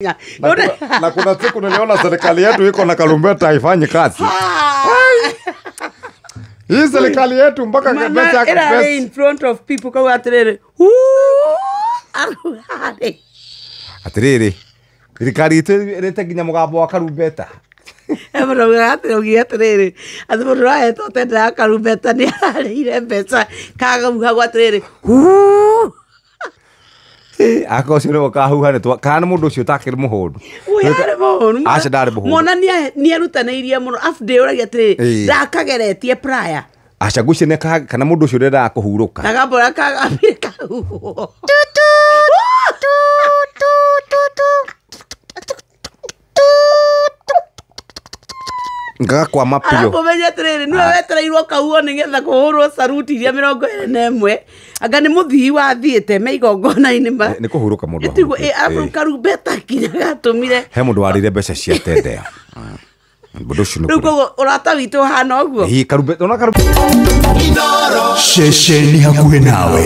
Na kuna siku niliona serikali yetu iko na karumbeta haifanyi kazi. Hii serikali yetu mpaka Mama pesa ĩrarĩ pesa. in front of people kauga atĩrĩrĩ, ararĩ. Atiriri, thirikari itũ ĩrĩte nginya mũgambo wa karumbeta. Augire atĩrĩrĩ, atĩ mũndũ ũrahetwo tenda ya karumbeta nĩ ararĩire mbeca kagahuhagwo atĩrĩrĩ, "Huu." Aka ũcio nĩwe ũkahuha nĩ kana nĩ mũndũ ũcio ũtakĩrĩ mũhũnu. Ũyũ arĩ mũhũnu. Aca ndarĩ mũhũnu. Mwana nĩerutanĩirie mũno, afu ndĩũragia atĩrĩrĩ, Ĩĩ. ndakageretie prior. Aca ngwĩciria kana mũndũ ũcio ũrendaga kũhurũka. Gakambũra kagambire kahuhwo. Ngagakwama biũ. Arabu menye atĩrĩrĩ, nĩwe wetereirwo kauo nĩgetha kũhũrwo saruti iria 21, anga nĩ mũthii wathiĩte me igongona-inĩ ma Nĩ kũhurũka mũndũ Tiguo, ahurũkĩte. arabu karumbeta nginya gatũmire. He mũndũ warĩire mbeca cia tendea. Mũndũ ũcio nĩ Rĩu kũrĩa. koguo ũrata witũ ũhana ũguo. Ĩĩ, karumbeta, ona karumbeta. Ceceni hakuhĩ nawe.